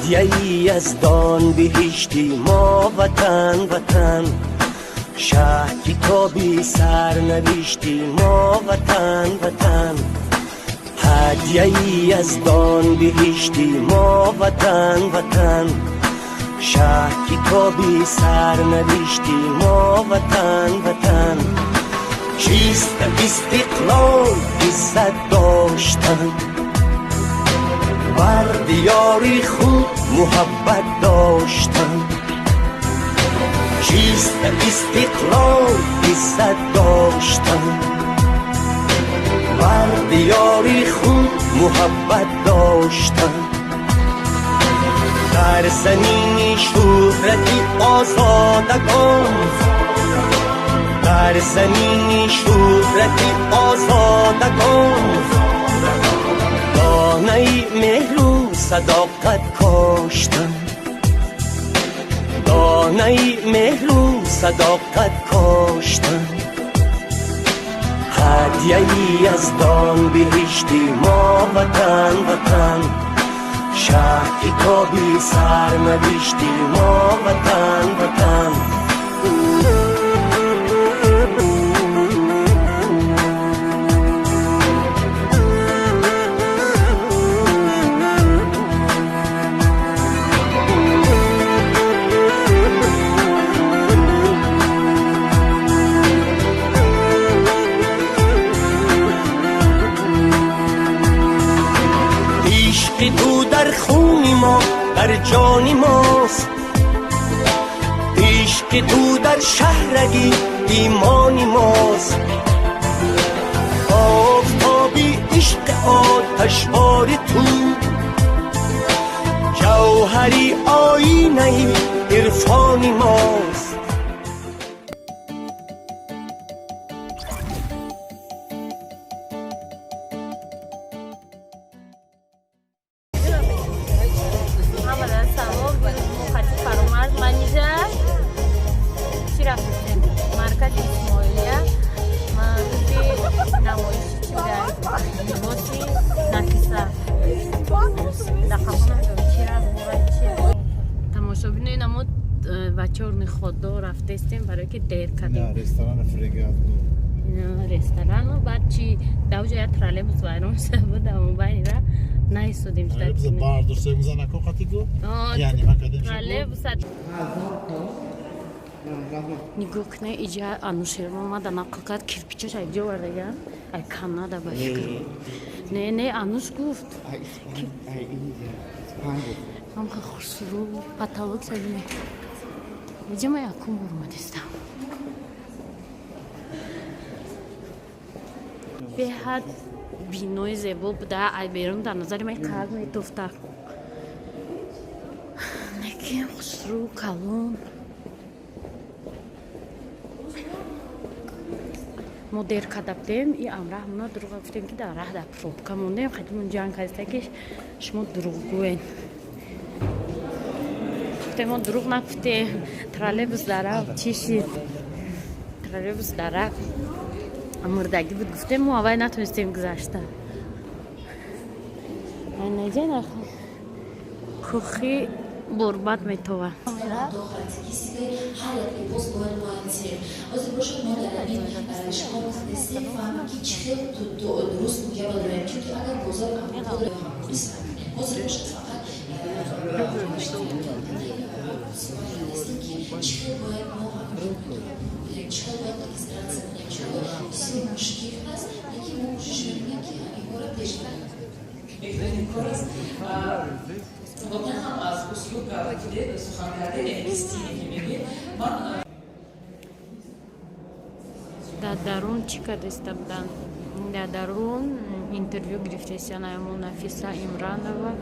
Ҳадияи Яздон биҳишти мо, ватан, ватан. Шаҳ китоби сарнавишти мо, ватан, ватан. Ҳадияи Яздон биҳишти мо, ватан, ватан. Шаҳ китоби сарнавишти мо, ватан, ватан. Чист истиқлол? Иззат доштан, бар диёри худ муҳаббат доштан. Чист истиқлол? Иззат доштан, бар диёри худ муҳаббат доштан. Дар замини шӯҳрати озодагон, дар замини шӯҳрати озодагон, донаи меҳру садоқат коштан, донаи меҳру садоқат коштан. Ҳадияи Яздон биҳишти мо, ватан, ватан. Шаҳ китоби сарнавишти мо, ватан, ватан. Ишқи ту дар хуни мо, дар ҷони мост. Ишқи ту дар шаҳраги имони мост. Офтоби ишқи оташбори ту, ҷавҳари оинаи ирфони мост. Ҳамада салом. Дирӯз мо хати Фаромарз, Манижа, чӣ рафтем? Маркази Исмоилия. Рӯзи намоиши чӣ буда? Либоси Нафиса. Дақафо намедонам чӣ рафт, бора чи. Тамошобинои намуд ба чорни ходо рафтестем, барое ки дер кардем. Ресторан Фрегат. Ресторану баъд чи давҷа як троллейбус вайрон шуда буд, амобайнира наистодем. Бардошта мезанако қатигу. Яъне макадем. Троллейбуса нигоҳ кунед, иҷа Анушервон омада нақл кард, кирпичаш айҷо овардаган, ай Канада, ба фикр. Не, не, Ануш гуфт, ҳамха хушрӯ потолок сабине. Иҷа ма якум бор омадистам. Беҳад бинои зебо буда, ай берун дар назари ман қалб метофта, лекин хушрӯ, калон. Мо дер карда будем и амраҳ мона дурӯға гуфтем, ки дар раҳ дар пробка мондем. Хадимон ҷанг кардиста, ки шумо дурӯғгӯен. Гуфтем, мо дурӯғ нагуфтем, троллейбус дар рафт чӣ шид, троллейбус дар рафт мурдагӣ буд, гуфтем, мо аввал натонистем гузашта. Айнаҷа кӯхи борбад метова. Ҳар як либос бояд муайян сирем. Ҳозир бошад, мо дар ҳамин шумо гуфтестем, фаҳмем, ки чӣ хел дуруст муҷа дорем, чунки агар бозор Аврупоро ҳамкорӣ сар кунем, ҳозир бошад, фақат ки чӣ хел бояд мо ҳамкорӣ кунем, чӣ хел бояд регистрация кунем, чунки бисёр мушкил ҳаст, лекин мо кӯшиш мекунем, ки ҳаминҳоро пеш барем. Беҳтарин кор аст. Воқеан ҳам аз услуб гуфтед, сухан кардед, яъне стиле ки мегӯед, ман Дар дарун чӣ кардиста буданд? Дар дарун интервю гирифтесиян аямо Нафиса Имранова.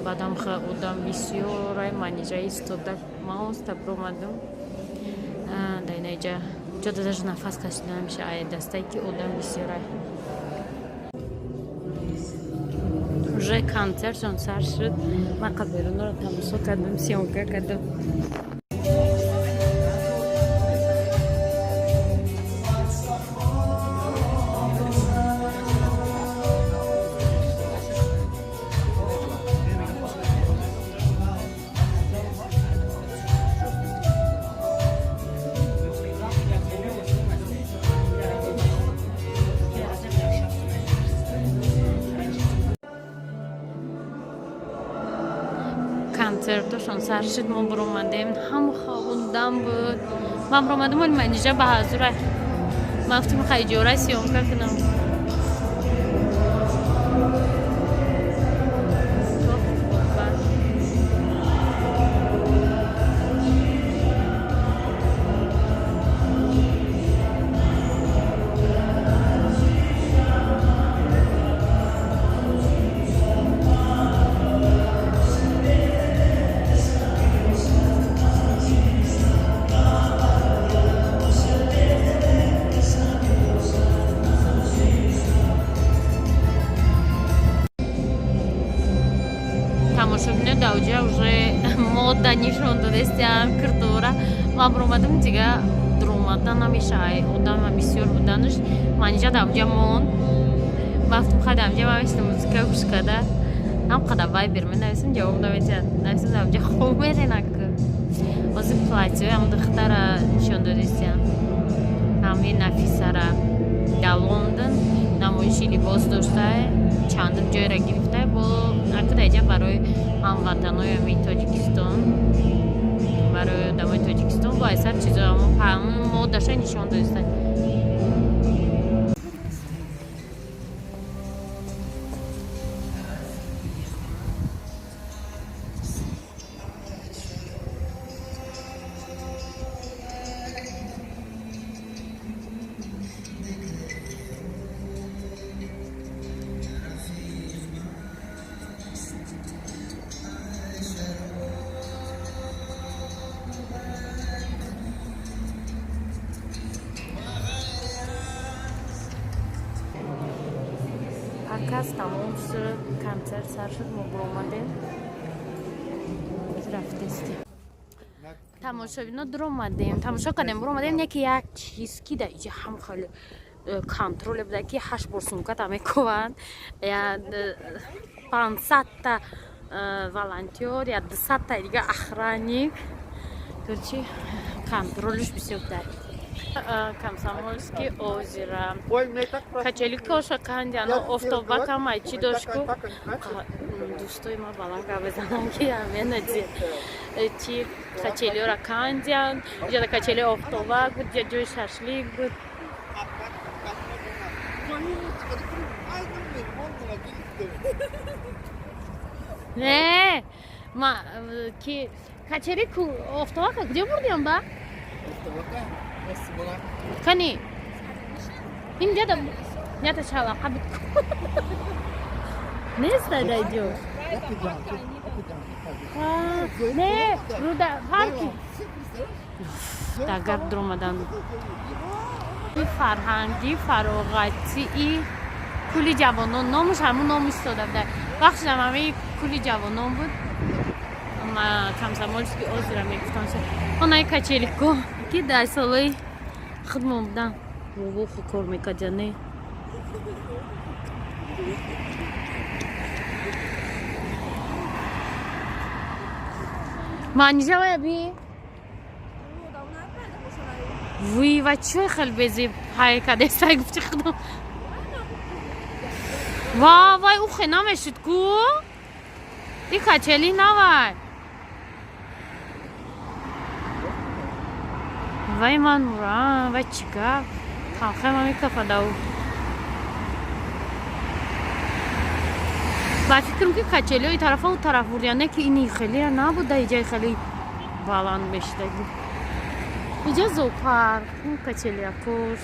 Баъдам одам бисёрай, Манижа истода, ман оста биромадам. Дар инаҷа ҷода даже нафас кашида намеша, ай дастае ки одам бисёрай. Уже концертшон сар шуд, ман қаберуноро тамошо кардам, съёмка кардам. Концертошон сар шуд, мо буромадем, ҳама одам буд. Ман буромадам, оли Манижа ба ҳазура. Ман гуфтам, хай иҷора съёмка кунам. Тамошобино, даоҷа уже мода нишон додестиам кирдора. Ман буромадам, дига дуромада намешавай, одама бисёр буданаш. Манижа даоҷа монд. Ман гуфтам, хай даоҷа ман мешинам музыка гӯш када. Ҳам қадар вайбер менависам, ҷавоб наметиҳад. Нависам, даоҷа хоб мерена ку. Ҳозир платьёи ҳам духтара нишон додестиам, ҳамин Нафисара дар Лондон намоиши либос доштае, чандум ҷойра гирифтае. Бо акдаиҷа барои ҳамватанои ҳамин Тоҷикистон, барои одамои Тоҷикистон бо айсар чизо ҳамон модаша нишон додистанд. Показ тамом шуд, концерт сар шуд, мо буромадем, рафтестем. Тамошобино, дуромадем, тамошо кардем, буромадем. Яке як чиз ки дар иҷа ҳам хеле контроле буда, ки ҳашт бор сумката мекуванд, 500-та волонтёр, я 200-та дига охранник. Короче, контролш бисёр дар Комсомольский озеро. Качеликоша кандиано, офтобакам ай чӣ дошт ку. Дӯстои ма баланд гап мезанам, ки аменади чи качелиёра кандиан. Иҷода качели офтобак буд, ҷа ҷои шашлик буд. Не, ма ки качели ку офтобака куҷо бурдиам ба? Кани инҷа да ята шалақа буд, нест дар иҷо. Не, руда парки дар гап дуромадан. Фарҳангӣ фароғатии кули ҷавонон, номаш ҳамун ном истода буда. Вақтшам ҳамаи кули ҷавонон буд. Комсомольский озеро мегуфтам. Онаи качелико ки дар солҳои худмон будам, бобоху кор мекардяне. Манижа вая би вуй ва чой хел безеб ҳайкадесай гуфти худам. Ва вай, ухе намешуд ку и качели навай. Вай, ман мурам, вай, чӣ гап, талхема мекафадау. Ба фикрам, ки качелиҳои тарафа у тараф бурдиян, не ки ини хеле набуда. Иҷаи хеле баланд мешидаги. Иҷа зоопарк, качелиякош.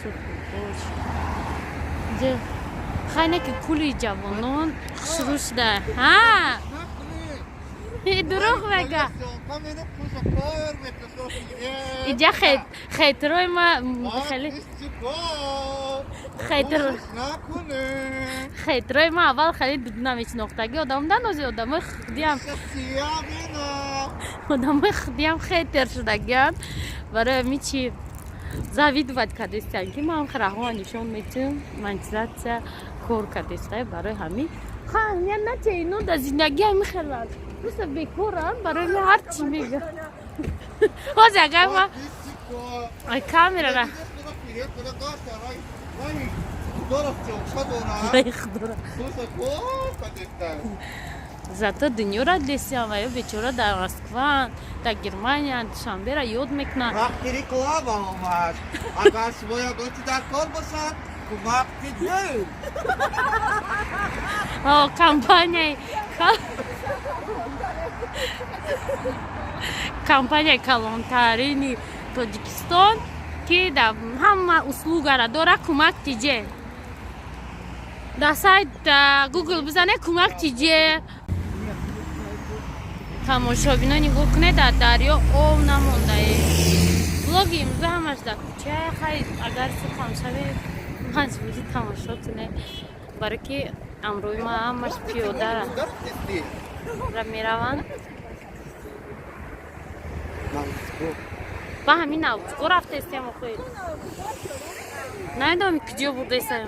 Иҷа хай не ки кули ҷавонон хушрӯ шуда. Ҳа, дурӯғ мега. Иҷа хейтрои ма хеле хейтрои ма аввал хеле намешинохтаги одам буданд, ози одамои худиам хейтер шудагианд. Барои ҳами чи завидовать кардестиан, ки ман раҳоа нишон метиҳам, монетизатсия кор кардестай. Барои ҳамин ха нате ино дар зиндагӣ ҳами хеланд, просто бекоранд, барои ҳамин ҳар чӣ мега. Ҳозир агар ма камерара Вай, худора. Зато дунёра десиям ва ё бечора дар Москва, дар Германия, Душанбера ёд мекунанд. Вақти реклама омад. Агар шумо ягон чи дар кор бошад, кӯмак тиҷӯ. Компанияи калонтарини Тоҷикистон, ки дар ҳама услугара дора, кӯмак тиҷе. Дар сайт Google бизане кӯмак тиҷе. Тамошобино нигоҳ кунед, дар дарё об намондае. Блоги имрӯза ҳамаш дар кӯча. Хай, агар сухан шаве, маҷбурӣ тамошо кунед, барое ки амрӯи ма ҳамаш пиёда мераванд. Ба ҳамин навбузго рафтаистем. Охир намедонам куҷо бурдаистем.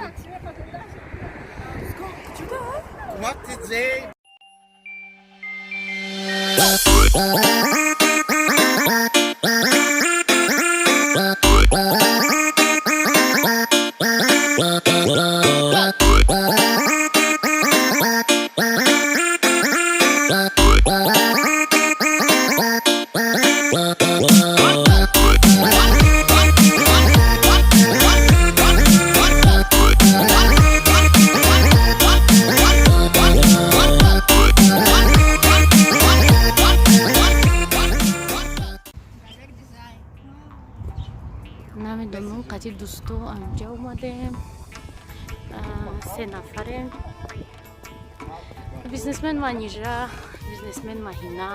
Намедонам, қати дӯсто анҷа омадем, се нафарем: бизнесмен Манижа, бизнесмен Маҳина,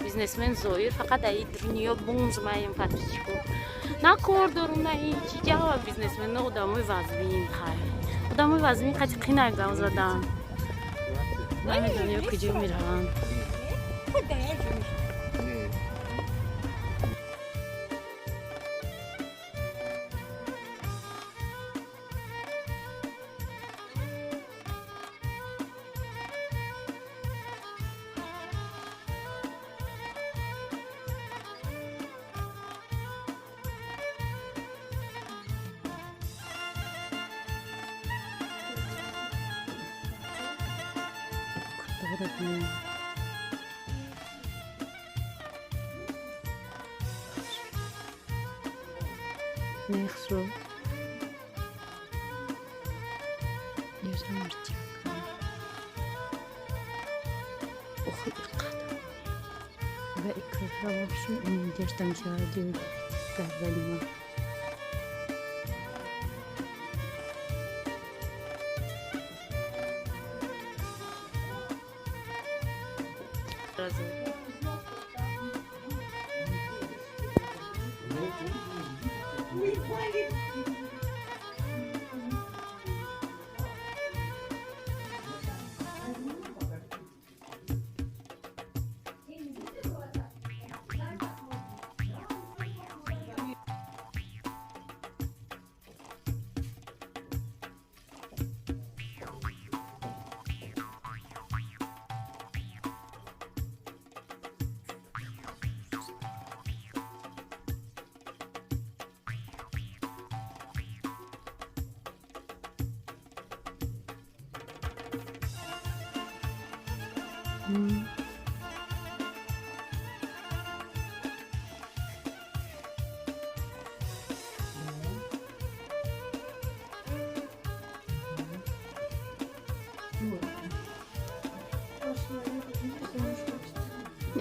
бизнесмен Зоир. Фақат аи дунё бумз маем, подписчико. На кор дорум, на ҳичи. Ҷава бизнесмено одамои вазмин. Хай, одамои вазмин қати қинай гап задан. Намедонам, ё куҷо мераванд. Нехсро охи иққадр агар икроҳра бошем, инҷашта мешавад ҷои гардани ма.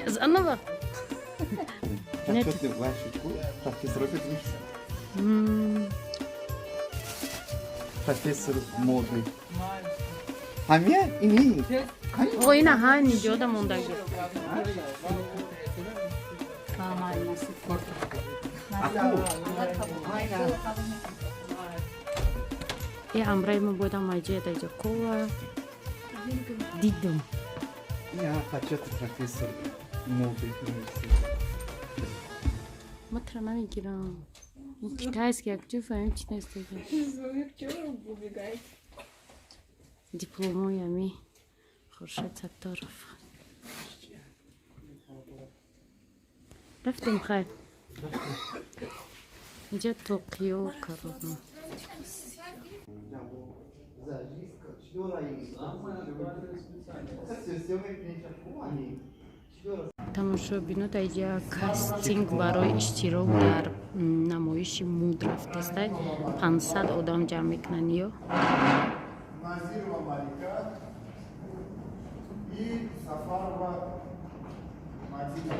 Заново? Нет. Профессор моды. Ҳамия ини. О, ина ҳа, ниҷода мондаги. Е, амраи ма бояд амаҷия даҷа кова дидам. Я хочу профессор моды. Ма тра намегирам. Китайский, як чӣ фаҳмим китайский. Дипломои ами Хуршед Сатторов. Рафтем, хайр. Инҷа Токио кародно. Тамошобино, дар инҷа кастинг барои иштирок дар намоиши муд рафтаста. 500 одам ҷамъ мекунанд ё. Назирова Малика и Сафарова Мадина.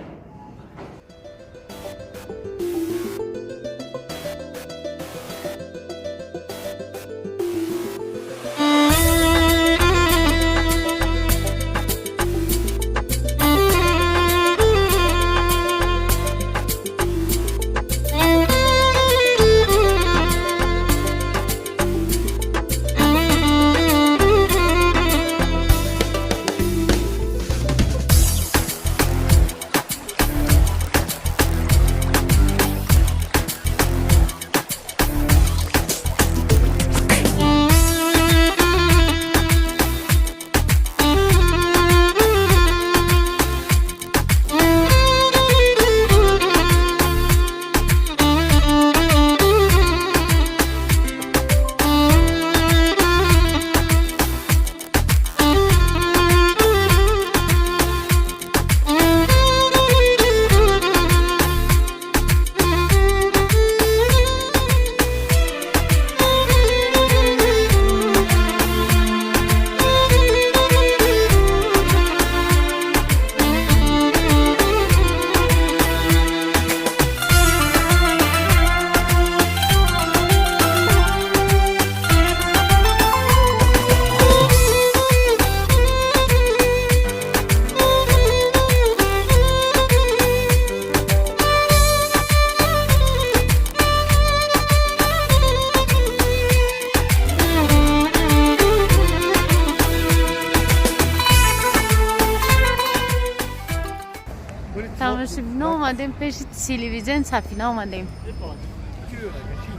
Тамошобино, омадем пеши телевизион Сафина омадем.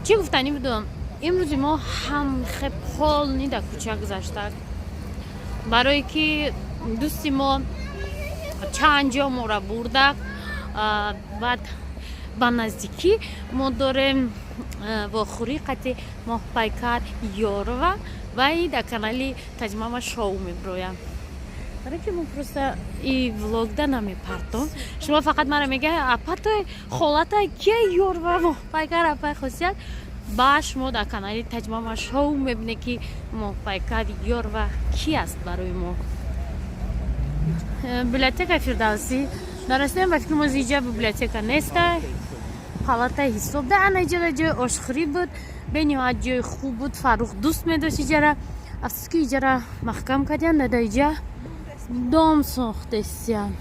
Чӣ гуфтанӣ будам? Имрӯзи мо ҳам полный дар кӯча гузашта, барое ки дӯсти мо чанд ҷо моро бурда. Баъд ба наздикӣ мо дорем вохӯрӣ қати Моҳпайкар Ёрова вай дар канали Таҷмама шоу мебироям, барое ки мо просто и влогда намепартом. Шумо фақат мара мега: «Апатой, холатай кия Ёрова Моҳпайкар, апай Хосият?» Ба шумо дар канали Таҷмама шоу мебине, ки Моҳпайкар Ёрова ки аст. Барои мо библиотекаи Фирдавсӣ нарасидем. Ба фикри мо, иҷа библиотека неста, палатаи ҳисоб да. Ана иҷара ҷои ошхӯрӣ буд, бениҳоят ҷои хуб буд, Фаррух дӯст медошт иҷара. Афсӯс, ки иҷара маҳкам кардиян, дар иҷа дом сохтесиян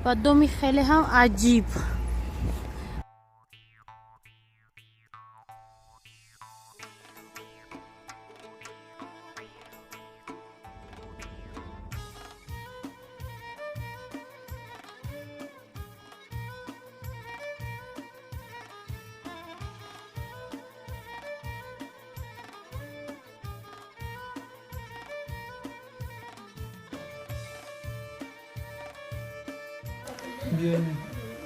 ва доми хеле ҳам аҷиб.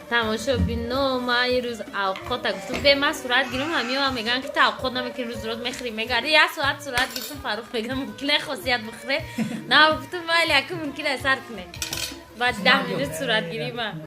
Тамошобино, ман ирӯз авқота гуфтум, бе ман сурат гирам. Ҳамиёам мегӯянд, ки ту авқот намекунӣ, рӯз рӯз мехӯрӣ, мегарди. Як соат сурат гирифтум. Фаррух мега: «Мумкин Хосият бихӯре?» На, гуфтум, майли, аку мумкин сар куне. Баъд 10 минут суратгирӣ ман.